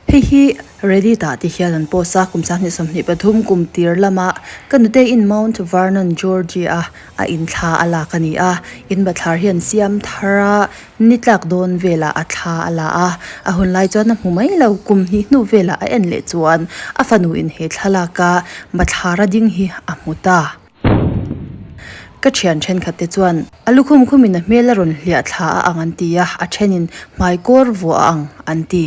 Hei hi Reddit ah te hian an post a, kum 2023 kum tir lama ka nute in Mount Vernon, Georgia a in thla a lak a ni a. In bathlar hi an siam thar a, ni tlak dawn velah a thla a la a. A hun lai chuan a hmu mai lo, kum hnih hnu velah a en leh chuan a fanu in he thlalak a bathlar a ding hi a hmu ta. Ka thian thenkhat te chuan a lukhum khumin a hmel a rawn hliah thla a ang an ti a, a thenin hmai kawr vuah a ang an ti.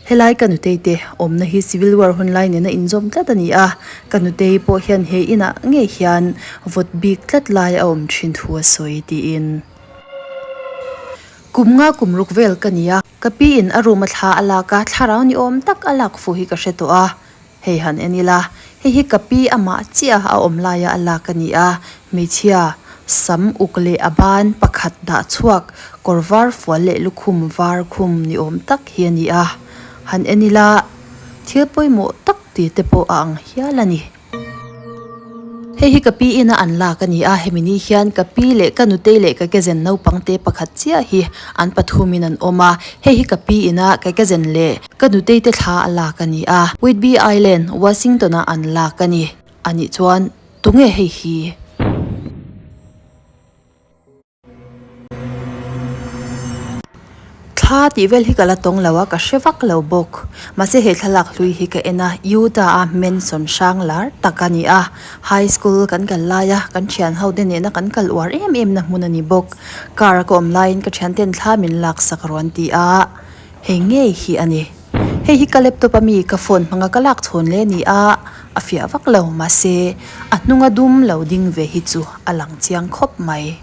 Helai ka nutei te awmna hi Civil War hun lai nena inzawm tlat a ni a, ka nutei pawh hian he inah ngei hian vawt bik tlat lai a awm thin thu a sawi tiin. Kum nga kum ruk vel ka ni a, ka pi in a room a thla a lak a, thlarau ni awm tak a lak fuh hi ka hre tawh a, Hei han en ila, hei hi ka pi amah chiah a awm laia a lak a ni a, hmeichhia sam uk leh a ban pakhat dah chhuak kawr var fual leh lukhum var khum ni awm tak hi a ni a, han en ila thil pawimawh tak tih te pawh a ang hial a ni. Hei hi ka pi ina an lak a ni a, hemi ni hian ka pi leh ka nutei leh ka kezen naupangte pakhat chiah hi an pathumin an awm a, hei hi ka pi ina ka kezen leh Ka nutei te thla a lak a ni a, Whidbey Island, Washington-a an lak a ni. Anih chuan, tunge hei hi? Thla tih vel hi ka la tawng lo a, ka hre vak lo bawk. Mahse he thlalak hlui hi ka en a, Utah-a Manson hrang lar tak a ni a. High school kan kal lai a, kan thian ho te nena kan kal uar em em na hmun a ni bawk. Car a ka awm laiin ka thianten thla min laksak rawn ti a. Hei ngei hi a ni. Hei hi ka laptop a mi ka phone hmanga ka lak chhawn leh a ni a, a fiah vak lo mahse a hnunga dum lo ding ve hi chu a lang chiang khawp mai.